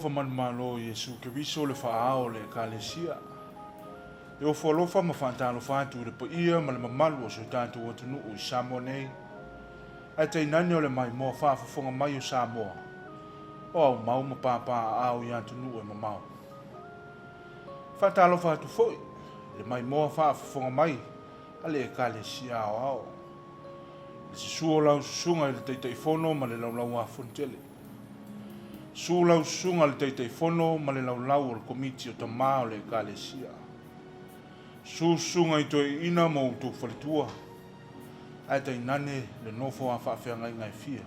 alofa manumalo o Iesu Keriso le faaao o le Ekalesia. E ofo alofa ma faatalofa atu i le paia ma le mamalu o si o tatou atunuu i Samoa nei, ae tainane o le maimoa faafofoga mai o Samoa o aumau ma papaaao i atunuu e mamao. E faatalofa atu foi i le maimoa faafofoga mai a le Ekalesia Aoao, i le susu o lau susuga i le Taitaifono ma le Laulau-a-Fonotele. Susu lau susuga i le Taitaifono ma le Laulau o le Komiti o Tamā o le Ekalesia. Susu susuga i toeaiina ma outou faletua, ae tainane le nofo a faafeagaiga e fia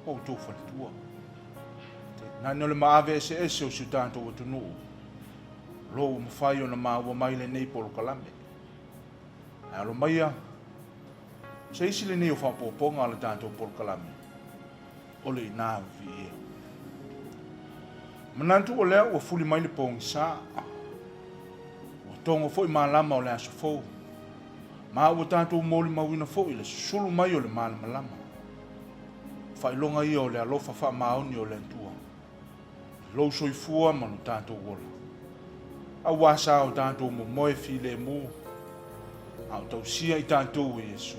ma outou faletua. Tainane o le maave eseese o si o tatou atunuu, o lo ua mafai ona maua mai lenei polokalame. Ae alo maia, o se isi lenei o faaopoopoga a le tatou polokalame, o le Ina Viia. Manatu o lea ua fuli mai le pogisa, ua togo foi malama o le aso fou, ma ua tatou molimauina foi le susulu mai o le malamalama. O faailoga ia o le alofa faamaoni o le Atua i lou soifua ma lo tatou ola. Aua sa o tatou momoe filemu, a o tausia i tatou e Iesu.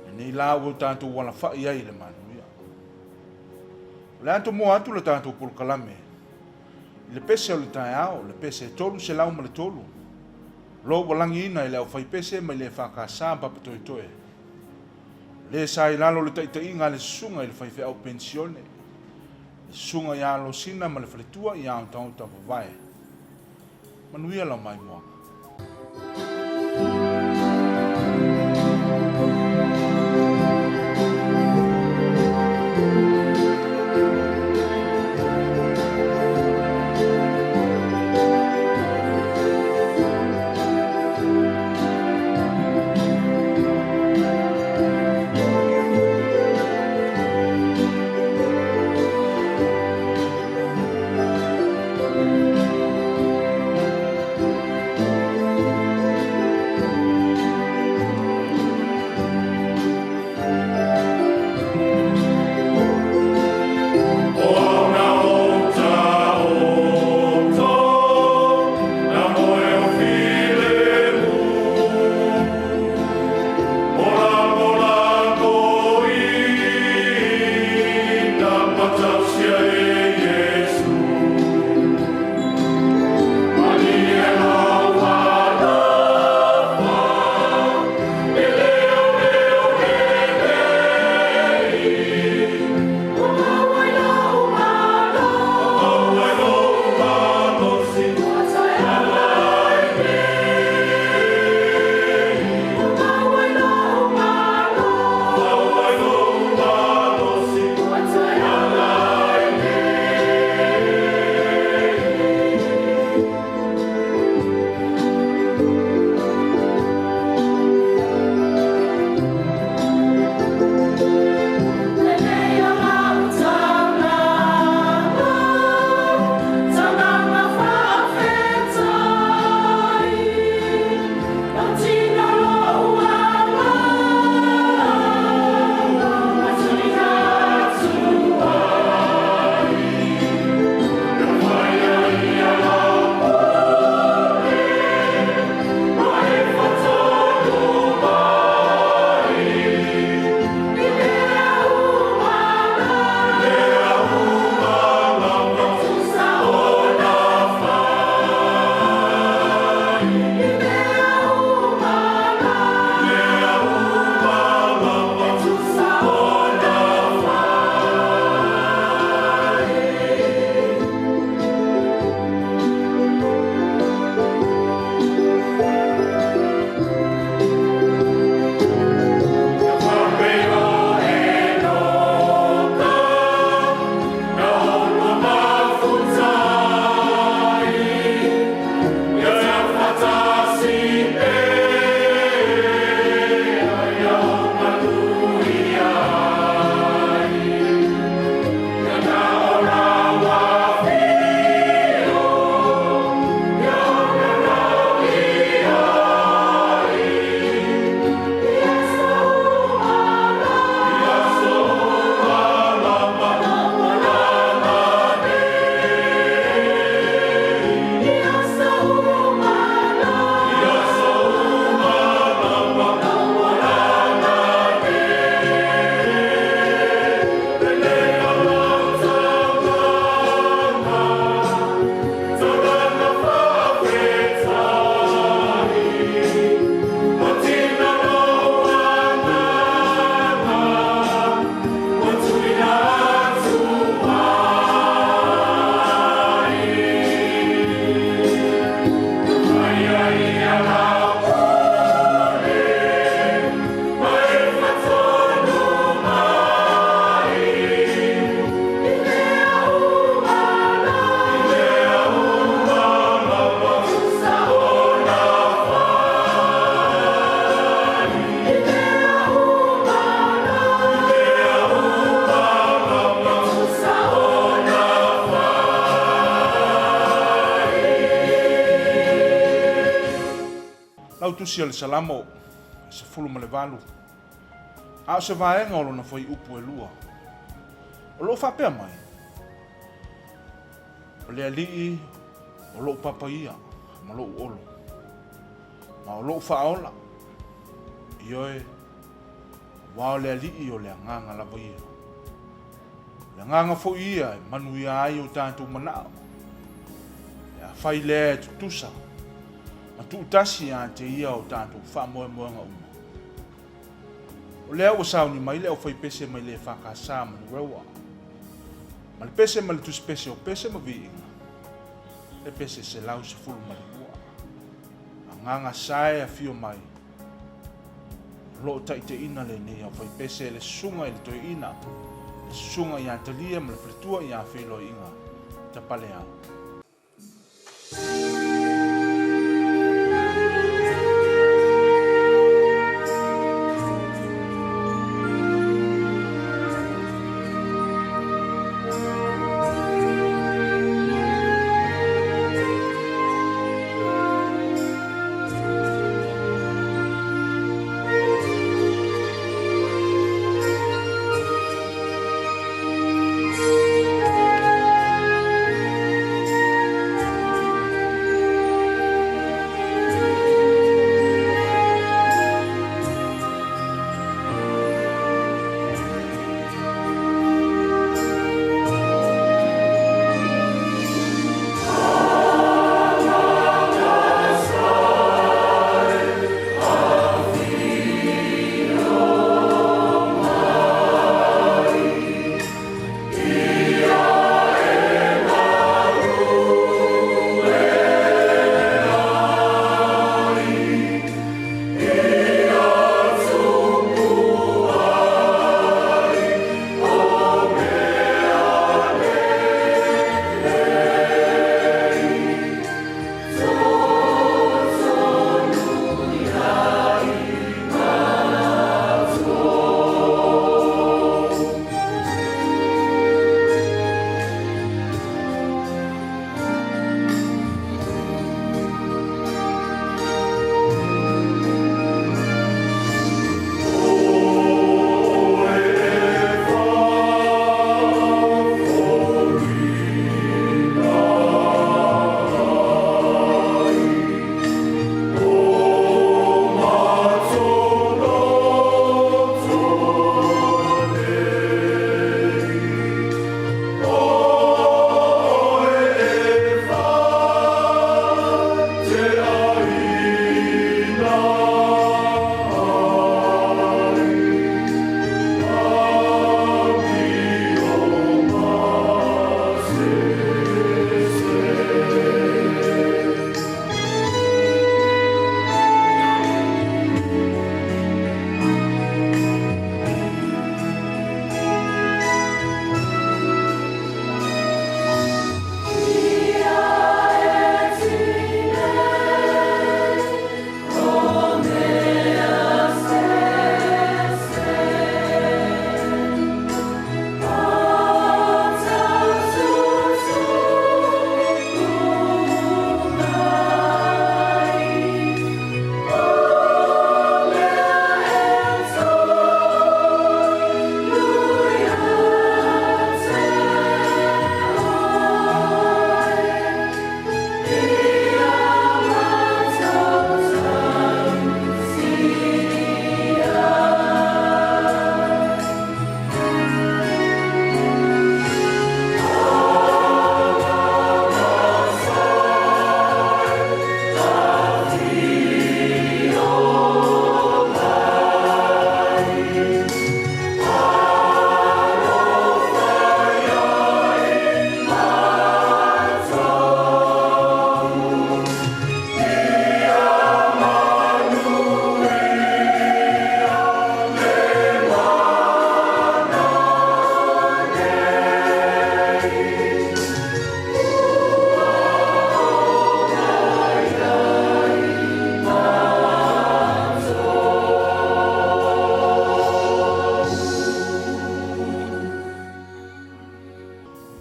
Lenei la ua tatou alafai ai i le manuia. O le a tomoa atu le tatou polokalame i le pese o le taeao, le pese 303, lo ua lagiina e le aufaipese mai le EFKS Papatoetoe. Le sa i lalo le taitaiga a le susuga i le faifeau penisione, le susuga ia Alosina ma le faletua ia Otaota Vavae. Manuia lau maimoaga. Lau Tusi o le Salamo e 18, a o se vaega o lona fuaiupu e 2, o lo o faapea mai, O le Alii o lou papa ia ma lou olo, ma o lou faaola, ioe, aua o le Alii o le agaga lava ia. O le agaga foi ia e manuia ai o tatou manao, pe afai lea e tutusa ma tuutasi ia te ia o tatou faamoemoega uma. O lea ua sauni mai le aufaipese mai le EFKS Manurewa, ma le pese ma le tusipese o Pese ma Viiga, le pese 112. Agaga sa e afio mai, o lo o taitaiina lenei aufaipese e le Susuga i le Toeaina, le Susuga ia Talia ma le Faletua ia Feiloaiga Tapaleao.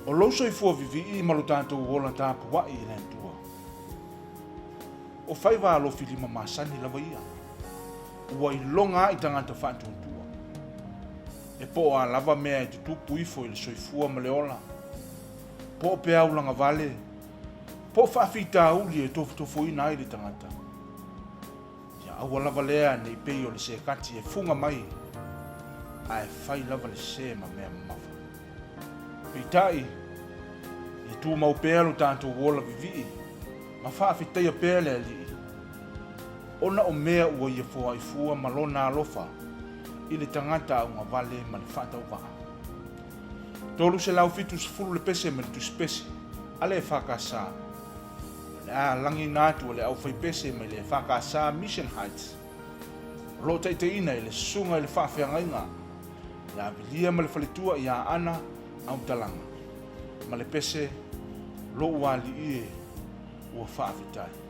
O lou soifua vivii ma lo tatou ola tapuai i le Atua. O faiva alofi lima masani lava ia. Ua iloga ai tagata faatuatua. E po o a lava mea e tutupu ifo i le soifua ma le ola, po o peau lagavale, po o faafitauli e tofotofoina ai le tagata, ia aua lava lea ne i pei o le sekati e fuga mai ae fai lava le se ma mea mamafa. Peitai, ia tumau pea lo tatou ola vivii ma faafetaia pea le Alii, ona o mea ua ia foai fua ma Lona alofa i le tagata augavale ma le faatauvaa. 370 le pese ma le tusipese a le EFKS. O le a lagiina atu e le aufaipese mai le EFKS Mission Heights, o lo o taitaiina e le Susuga i le Faafeagaiga ia Vilia ma le Faletua ia Ana Autalaga ma le pese Lou Alii e Ua Faafetai.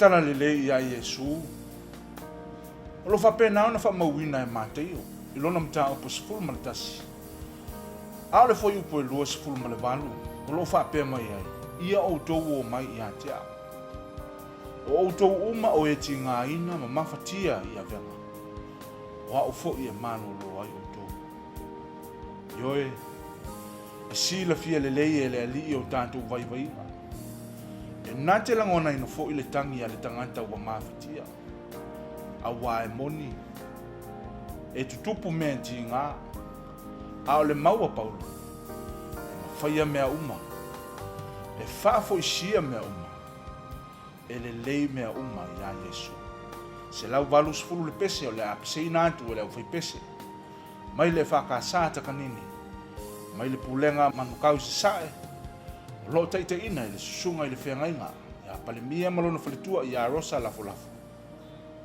Talalelei iā Iesu, o lo o faapena ona faamauina e Mateio i lona mataupu 11, a o le fuaiupu e 28, o lo o faapea mai ai, Ia outou o mai ia te au. O outou uma o e tigaina ma mafatia i avega, o au foi e malōlō ai outou. Ioe, e silafia lelei e le Alii o tatou vaivaiga. E na te lagonaina foi le tagi a le tagata ua mafatia, auā e moni, e tutupu mea tiga, a o le mau a Paulo, e mafaia mea uma, e faafoisia mea uma, e lelei mea uma iā Iesu. 180 le pese o le a peseina atu e le aufaipese, mai le EFKS Takanini, mai le Pulega Manukau i Sasae, o lo o taitaiina e le Susuga i le Feagaiga ia Palemia ma lona faletua ia Rosa Lafolafo.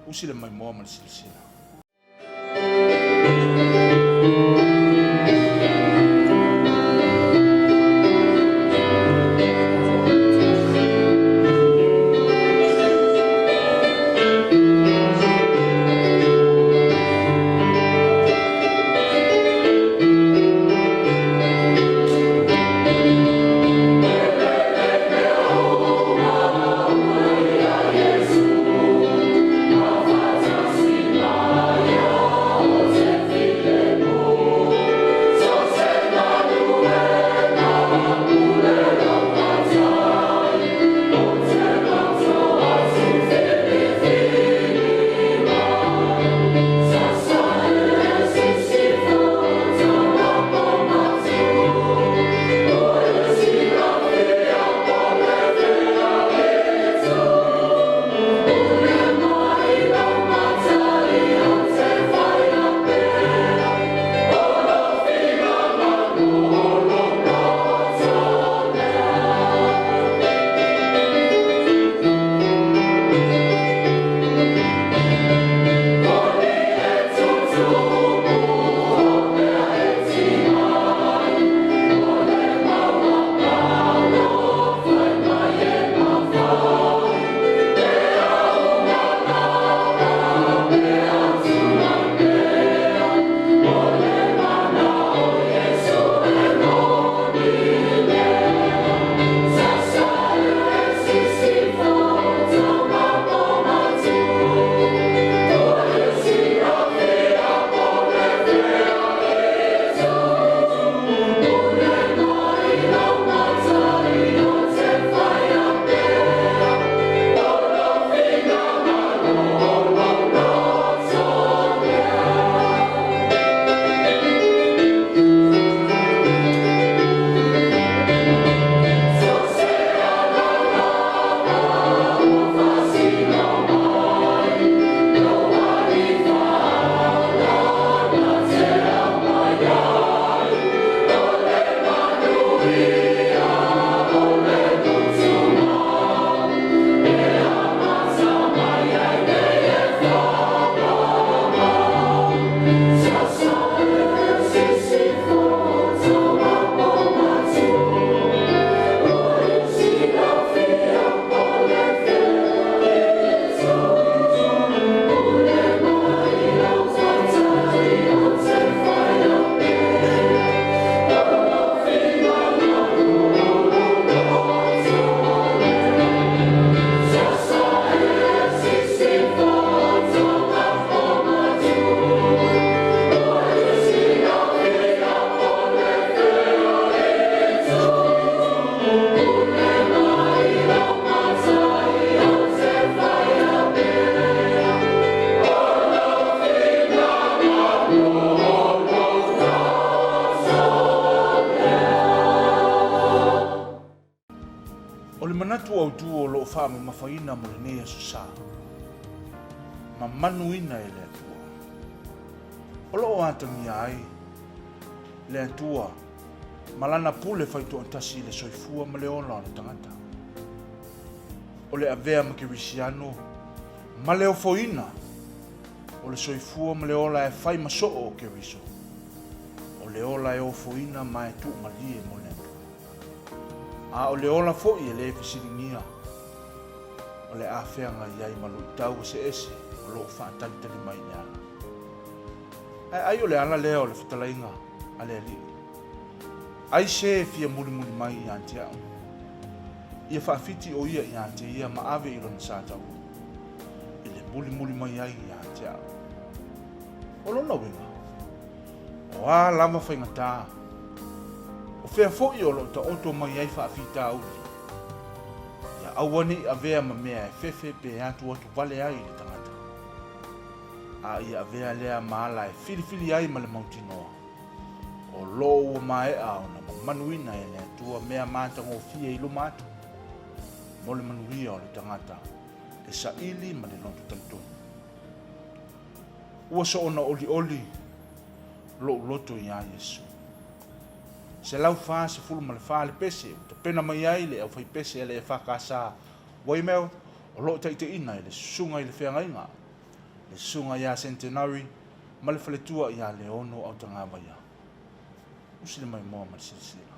Usi le maimoa ma le silasila. O le manatu autu o lo o faamamafaina mo lenei Aso Sa, mamanuina e le Atua. O lo o atagia ai le Atua ma Lana pule faitoatasi i le soifua ma le ola o le tagata. O le avea ma Kerisiano ma le ofoina o le soifua ma le ola e fai ma soo o Keriso, o le ola e ofoina ma e tuumalie mo le Atua. A o le ola foi e le fesiligia. O le a feagai ai ma luitau eseese o lo o faatalitali mai i le ala. Ae ai o le ala lea o le fetalaiga a le Alii. Ai se e fia mulimuli mai ia te au. Ia faafiti o ia ia te ia ma ave i lona sa taua, i le mulimuli mai ai ia te au. O lona uiga, o a lava faigata, o fea foi o lo o taoto mai ai faafitauli, ia aua ne i avea ma mea e fefe pe atuatu vale ai le tagata, a ia avea lea ma ala e filifili ai ma le mautinoa, o lo o ua maea ona mamanuina e le Atua mea matagofie i luma atu, mo le manuia o le tagata e saili ma le loto talitonu. Ua soona olioli lou loto iā Iesu. 144 le pese ua tapena mai ai le aufaipese a le EFKS Weymouth o lo o taitaiina e le Susuga i le Feagaiga, le Susuga iā Centenary ma le faletua iā Leono Autagavaia. Usi le maimoa ma le silasila.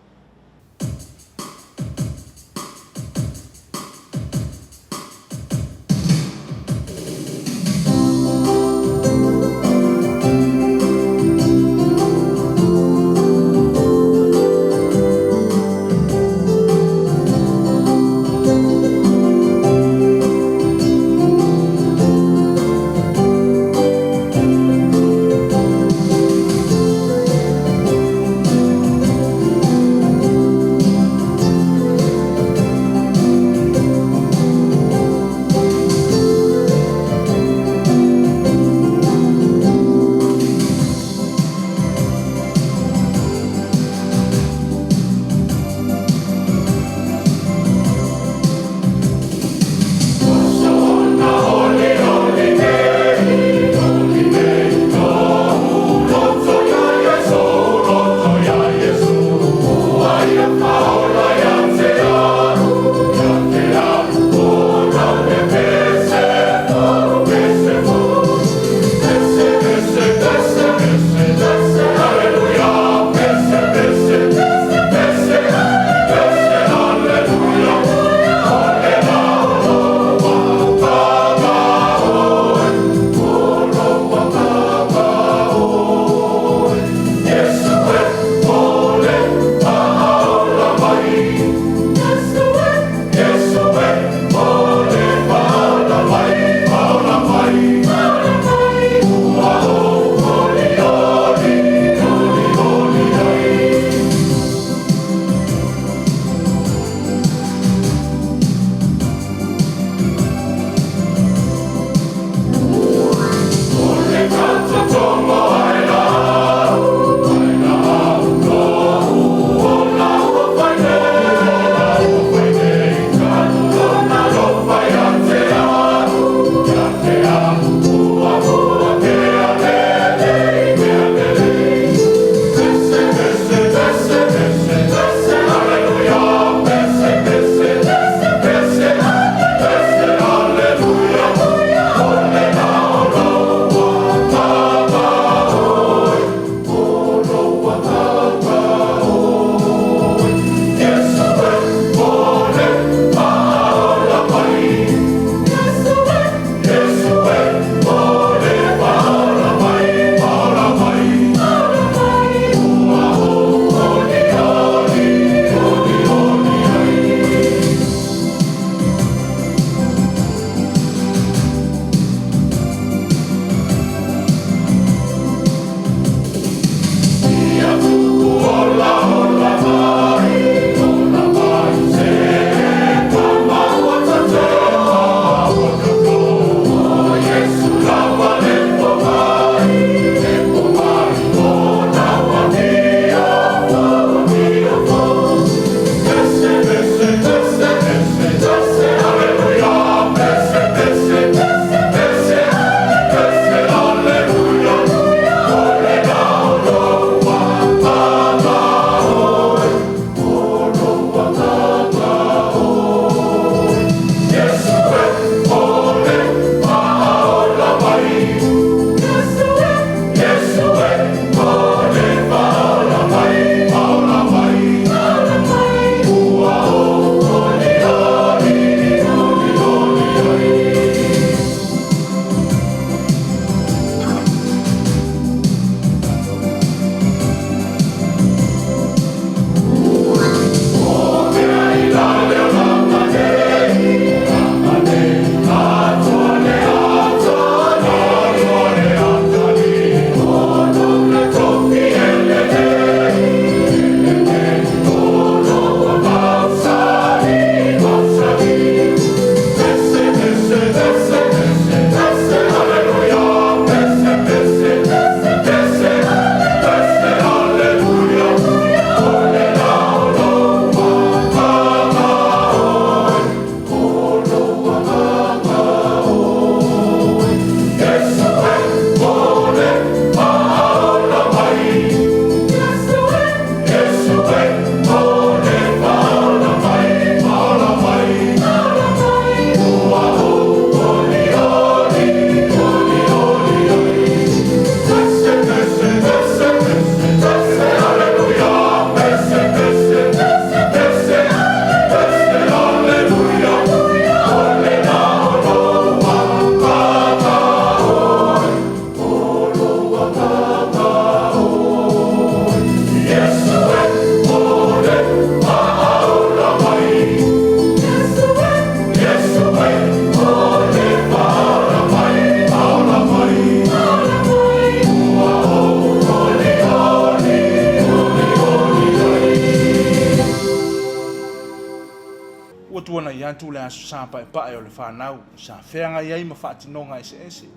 atu le Aso Sa Paepae o le fanau sa feagai ai ma faatinoga eseese,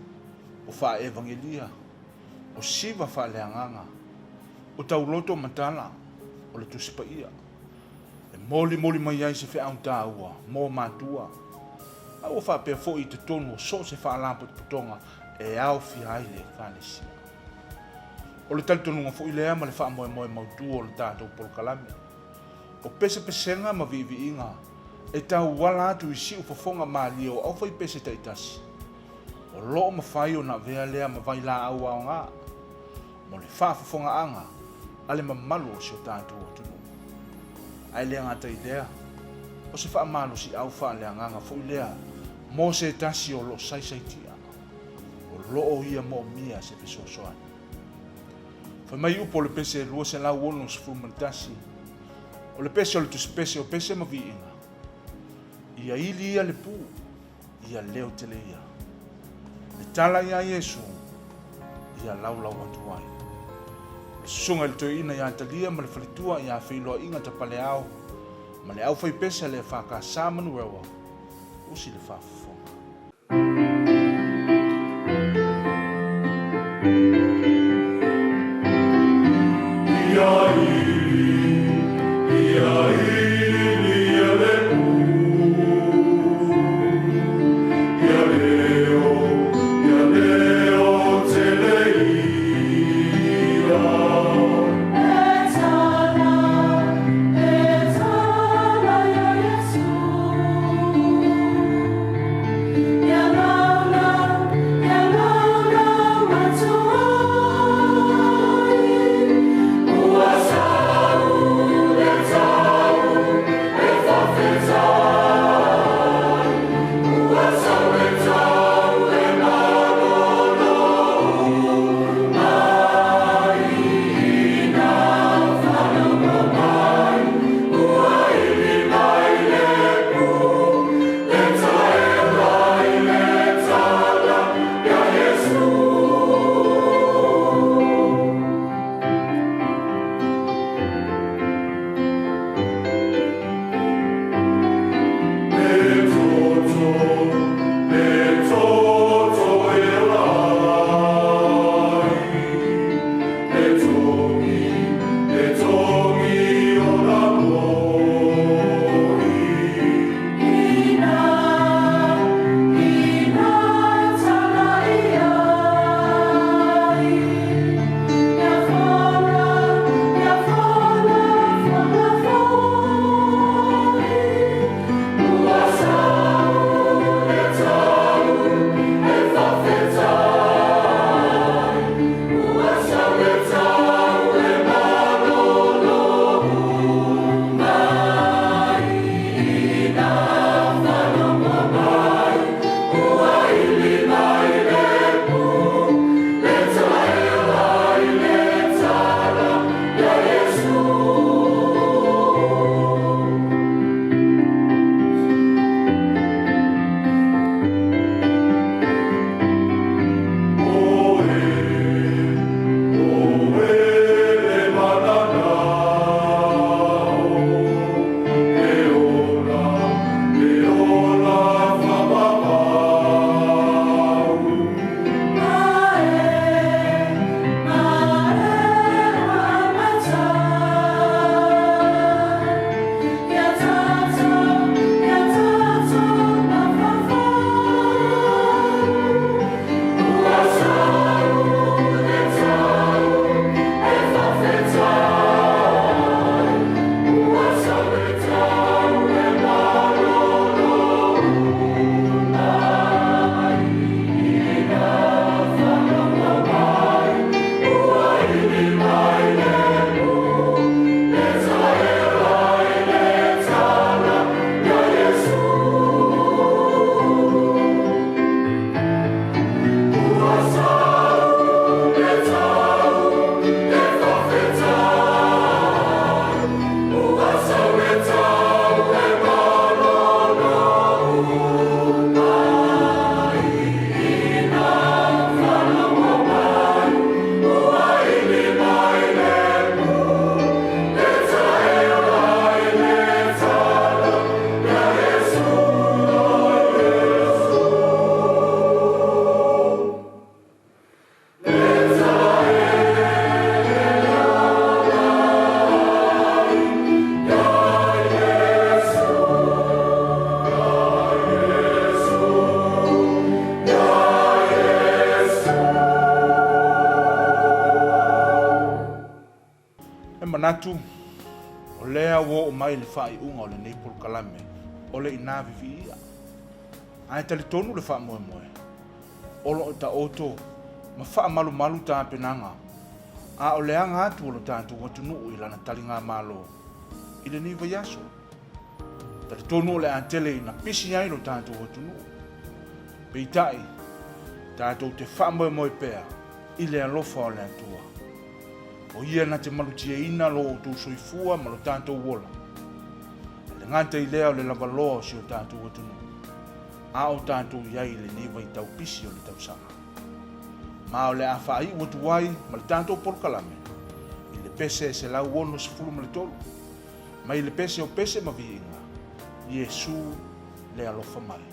o faaevagelia, o siva faaleagaga, o tauloto ma tala o le Tusi Paia, e molimoli mai ai se feau taua mo matua, a ua faapea foi i totonu o so o se faalapotopotoga e aofia ai le Ekalesia. O le talitonuga foi lea ma le faamoemoe mautu o le tatou polokalame, o pesepesega ma viiviiga e tauala atu i siufofoga malie o aufaipese taitasi, o lo o mafai ona avea lea ma vailaau aoga mo le faafofogaaga a le mamalu o si o tatou atunuu. Ae le gata i lea, o se faamalosiau faaleagaga foi lea mo se tasi o lo o saisaitia, o lo o ia moomia se fesoasoani. Fai mai upu o le pese 261, o le pese o le tusipese o pese ma viiga, ia ili ia le pu, ia leo tele ia. Le tala iā Iesu, ia laulau atu ai. Le susuga i le toeaina ia Talia ma le faletua ia Feiloaiga Tapaleao ma le aufaipese a le EFKS Manurewa, usi le faafofoga. Ia ili, ia ili ia le pu, Ia leo, ia leo tele ia. E tala, e tala ia Iesu. Ia laulau, ia laulau atu ai. manatu, o lea ua oo mai le faaiuga o lenei polokalame o le Ina Viviia. Ae talitonu le faamoemoe, o lo o taoto ma faamalumalu tapenaga a o le aga atu o lo tatou atunuu i lana taligamalo i lenei vaiaso. Talitonu o le a tele ina pisi ai lo tatou atunuu. Peitai, tatou te faamoemoe pea i le alofa o le Atua. O Ia na te malutiaina lo outou soifua ma lo tatou ola. E le gata i lea o le lavaloa o si o tatou atunuu, a o tatou i ai i lenei vaitau pisi o le tausaga. Ma o le a faaiu atu ai ma le tatou polokalame i le pese 163, mai le pese o pese ma viiga, Iesu le alofa mai.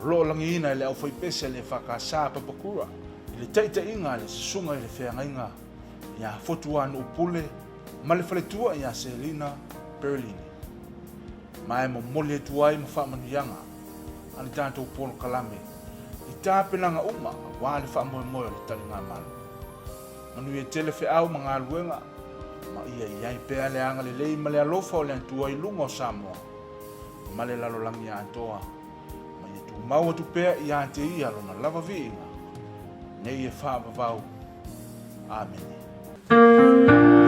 O lo o lagiina e le aufaipese a le EFKS a Papakura i le taitaiga a le Susuga i le Feagaiga ia Fotuanu'u Pule ma le faletua ia Selina Perlini. Ma e momoli atu ai ma faamanuiaga a le tatou polokalame i tapenaga uma aua le faamoemoe o le taligamalo. Manuia tele feau ma galuega, ma ia i ai pea le agalelei ma le alofa o le Atua i luga o Samoa ma le lalolagi atoa, ma ia tumau atu pea ia te ia lona lava viiga, nei e faavavau. Amene.